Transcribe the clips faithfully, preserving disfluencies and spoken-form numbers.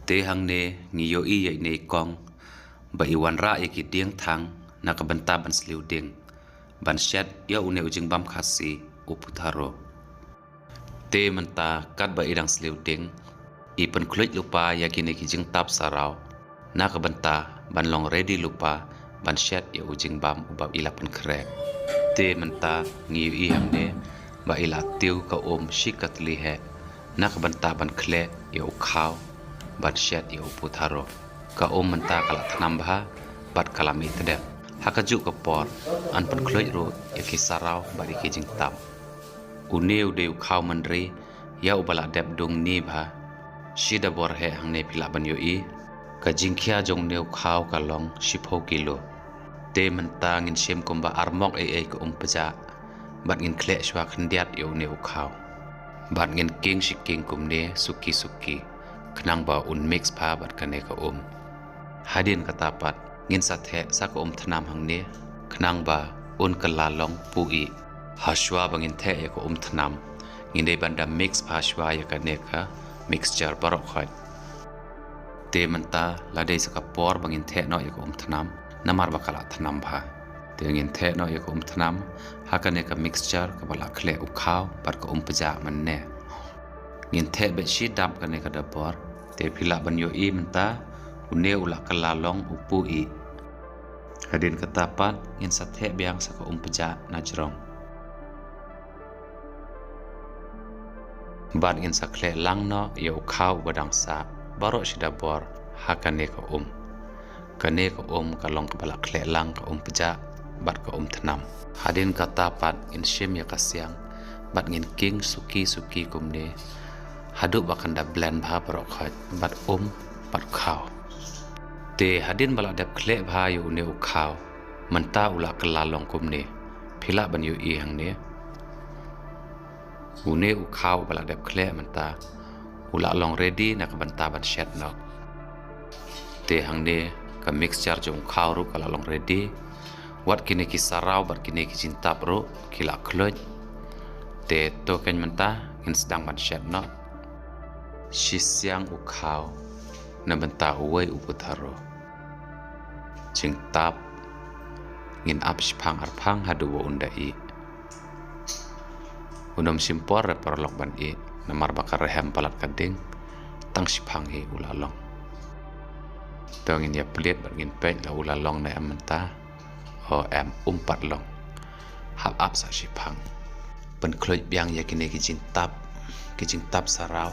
Te hangne ngi ïohi ïa ine i kong ba i wanrah ïa ki dieng thang na ka bynta ban sliew dieng ban shet ïa une u jingbam Khasi u putharo. Te mynta katba i dang sliew dieng, i pynkhluit lypa ïa kine ki jingtap saraw na ka bynta ban long ready lypa ban shet ïa u jingbam uba i la pynkhreh. Te mynta ngi ïohi hangne ba i la tiew ka um shi ka tylli heh na ka bynta ban khleh ïa u khaw ban shet ïa u putharo. Ka um mynta ka la thnam bha bad ka la mih tdem. Ha kajuh ka por yn pynkhluit ruh ïa ki saraw bad ïa ki jingtap. Une u dei u khaw mynri ïa uba la dep dung ni bha. Shi da bor heh hangne phi lah ban ïohi, ka jingkhia jong une u khaw ka long shiphew kilo. Te mynta ngin shim kumba ar mok ei ei ka um pjah bad ngin khleh shuwa khyndiat ïa une u khaw. Bad ngin king shi king kumne suki suki khnang ba un mix bha bad kane ka um. Hadien kata pat ngin sa theh sa ka um thnam hangne khnang ba un kylla long pu ih. Ha shuwa ba ngin theh ïa ka um thnam, ngin dei ban da mix bha shuwa ïa kane ka mixture baroh khoit. Te mynta la dei sa ka por ba ngin theh noh ïa ka um thnam namar ba ka la thnam bha. Te ngin theh noh ïa ka um thnam ha kane ka mixture kaba la khleh u khaw bad ka um pjah mynne. Ngin theh beit shi dap kane ka dabor. Te phi lah ban ïohi mynta une u la kylla long u pu ih. Hadien kata pat ngin sa theh biang sa ka um pjah na jrong. Bad ngin sa khleh lang noh ïa u khaw uba dang sah baroh shi dabor ha kane ka um. Kane ka um ka long kaba la khleh lang ka um pjah bad ka um thnam. Hadien kata pat ngin shim ïa ka siang bad ngin king suki suki kumne haduh ba kan da blend bha baroh khoit bad um bad khaw. Te hadien ba la dep khleh bha ïa une u khaw, mynta u la kylla long kumne. Phi lah ban ïohi hangne. Une u khaw uba la dep khleh mynta u la long ready na ka bynta ban shet noh. Te hangne ka mixture jong u khaw ruh ka la long ready. Wat kine ki saraw bad kine ki jingtap ruh ki la khluit. Te to keiñ mynta ngin sdang ban shet noh. Shi siang u khaw na bynta uwei u putharo. Jingtap ngin ap shiphang arphang haduh ba un da ih. Un ym shim por re paralok ban ih namar ba ka rhem palat ka ding, tang shiphang hi u la long. To ngin ïa plie bad ngin peit la u la long ne em mynta. O em, um pat long. Hap ap sa shiphang. Pynkhluit biang ïa kine ki jingtap, ki jingtap saraw.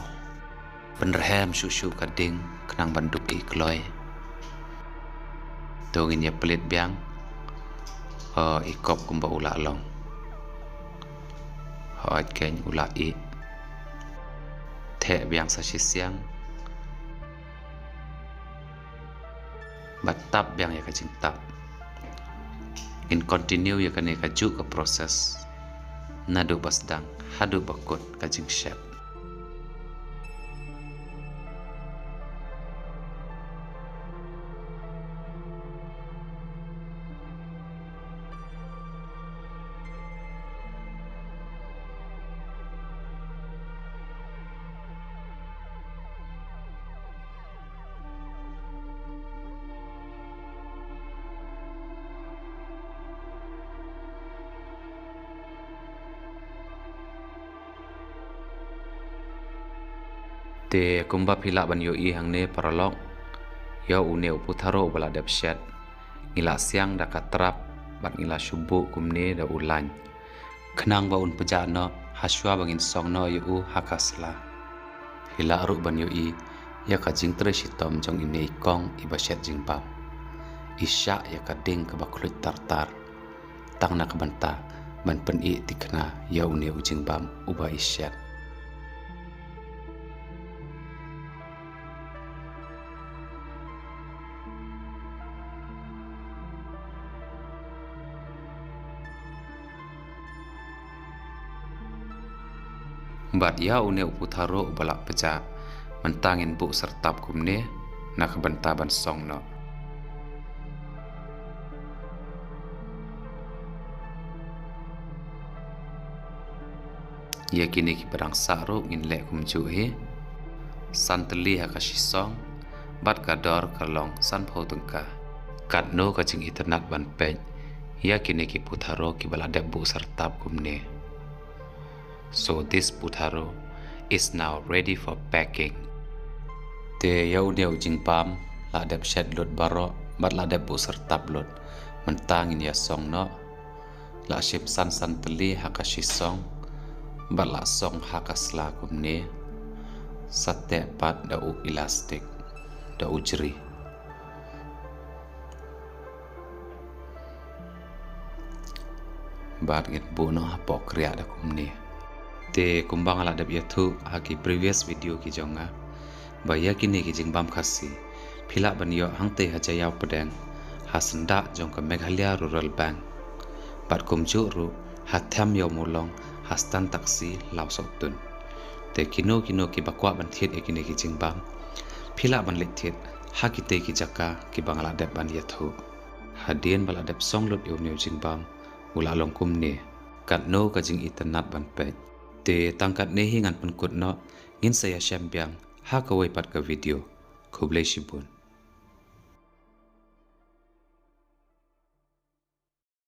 Pynrhem shuh shuh ka ding khnang ban dup ih kloi. To ngin ïa plie biang. O i kop kumba u la long. Hooid keiñ u la ih. Theh biang sa shi siang. Bad tap biang ïa ka jingtap. Ngin continue ïa kane kajuh ka process naduh ba sdang haduh ba kut ka jingshet. Te kumba phi lah ban ïohi hangne paralok, ïa une u putharo uba la dep shet, ngi la siang da ka trap bad ngi la shu buh kumne da u lain. Khnang ba un pjah noh ha shuwa ba ngin song noh ïa u ha ka sla. Phi lah ruh ban ïohi ïa ka jingtrei shitom jong ine i kong iba shet jingbam. I shah ïa ka ding kaba khluit tar tar. Tang na ka bynta ban pynïeh thikna ïa une u jingbam uba i shet. Bad ïa une u putharo uba la pjah, mynta ngin buh syrtap kumne na ka bynta ban song noh. Ïa kine kiba dang sah ruh ngin leh kumjuh hi. San tylli ha ka shisong, Bad ka dor ka long sanphew tyngka. Katno ka jingitynnad ban peit ïa kine ki putharo kiba la dep buh syrtap kumne. So this putharo is now ready for packing. Te ïa une u jingbam la dep shet lut baroh bad la dep buh syrtap lut. Mynta ngin ïa song noh. La shim san san tylli ha ka shisong bad la song ha ka sla kumne. Sa teh pat da u elastic, da u jri. Bad ngin buh noh hapoh kriah da kumne. Te kumba nga la dep ïathuh ha ki previous video ki jong nga, ba ïa kine ki jingbam Khasi phi lah ban ïoh hangtei ha Jaïaw Pdeng, ha syndah jong ka Meghalaya Rural Bank. Bad kumjuh ruh ha Them Ïawmawlong, ha Stan Taxi, Lawsohtun. Te kino kino kiba kwah ban thied ïa kine ki jingbam, phi lah ban leit thied ha kitei ki jaka kiba nga la dep ban ïathuh. Hadien ba la dep song lut ïa une u jingbam, u la long kumne. Katno ka jingitynnad ban peit. Te tang katne hi ngan pynkut noh, ngin sa ïashem biang ha kawei pat ka video. Khublei shibun.